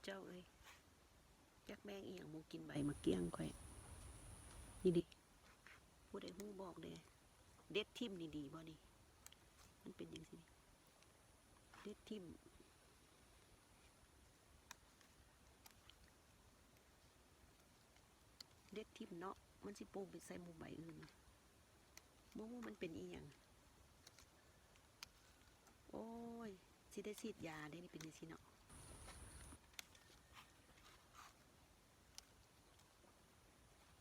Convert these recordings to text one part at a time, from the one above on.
ເຈົ້າເອີຍ ຈັກແມງອີ່ຫຍັງບໍ່ກິນໃບໝາກກ້ຽງຂ້ອຍ ນີ້ເດ້. ຜູ້ໃດຮູ້ບອກແດ່ ເດັດຖິ້ມນີ້ດີບໍ່ນີ້? ມັນເປັນຈັ່ງຊີ້ ເດັດຖິ້ມ ເດັດຖິ້ມເນາະ ມັນຊິປູກໄປໃສ່ໝູ່ໃບອື່ນ. ບໍ່ຮູ້ມັນເປັນອີ່ຫຍັງ. ໂອ້ຍ ຊິໄດ້ສີດຢາເດ້ນີ້ ເປັນຈັ່ງຊີ້ເນາະ.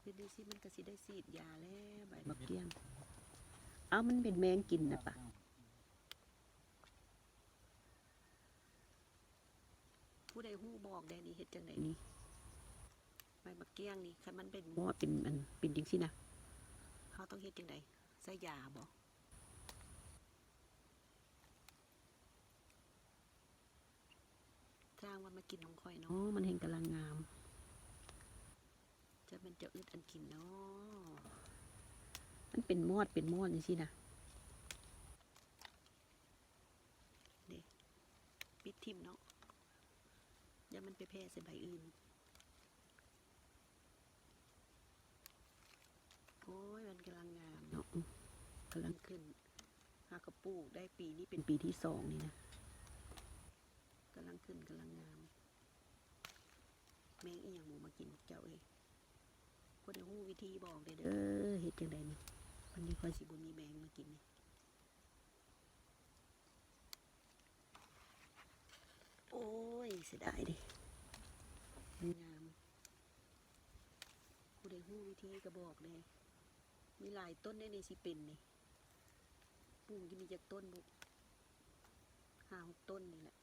ເປັນຈັ່ງຊີ້ມັນກະຊິໄດ້ສີດຢາແລ້ວ ໃບໝາກກ້ຽງ. ເອົ້າ ມັນເປັນແມງກິນນະປະ. ຜູ້ໃດຮູ້ບອກແດ່ນີ້ ເຮັດຈັ່ງໃດນີ້? ໃບໝາກກ້ຽງນີ້ ຄັນມັນເປັນມອດ ເປັນອັນ ເປັນຈັ່ງຊີ້ນະ ເຮົາຕ້ອງເຮັດຈັ່ງໃດ? ໃສ່ຢາບໍ່? ສ້າງວ່າມາກິນຂອງຂ້ອຍເນາະ ມັນແຮ່ງກຳລັງງາມ. ຈັກແມ່ນເຈົ້າອຶດອັນກິນເນາະ ມັນເປັນມອດ ເປັນມອດຈັ່ງຊີ້ນະ. ເດ້ ປິດຖິ້ມເນາະ ຢ່າມັນໄປແຜ່ໃສ່ໃບອື່ນ. ໂອ້ຍ ມັນກຳລັງງາມເນາະ ກຳລັງຂຶ້ນ. ຫາກະປູກໄດ້ປີນີ້ເປັນປີທີສອງນີ້ນະ ກຳລັງຂຶ້ນ ກຳລັງງາມ. ແມງອີ່ຫຍັງບໍ່ມາກິນພວກເຈົ້າເອີຍ? ຜູ້ໃດຮູ້ວິທີບອກແດ່ເດີ ເຮັດຈັ່ງໃດນີ້? ບັດນີ້ຂ້ອຍຊິບໍ່ມີແມງມາກິນນີ້. ໂອ້ຍ ເສຍດາຍເດ້ ມັນງາມ. ຜູ້ໃດຮູ້ວິທີກະບອກແດ່. ມີຫຼາຍຕົ້ນເດ້ນີ້ ຊິເປັນນີ້ ປູກຢູ່ນີ້ຈັກຕົ້ນບຸ ຫ້າຫົກຕົ້ນນີ້ແຫຼະ.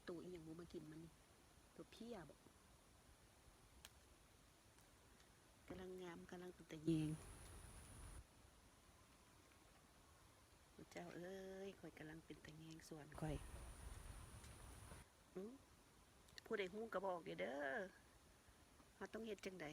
ໂຕອີ່ຫຍັງບໍ່ມາກິນມັນນີ້? ໂຕເພຍບໍ? ກຳລັງງາມ ກຳລັງເປັນຕາແຍງ. ໂອ້ເຈົ້າເອີຍ ຂ້ອຍກຳລັງເປັນຕາແຍງສວນຂ້ອຍ. ອື ຜູ້ໃດຮູ້ກະບອກແດ່ເດີ ເຮົາຕ້ອງເຮັດຈັ່ງໃດ?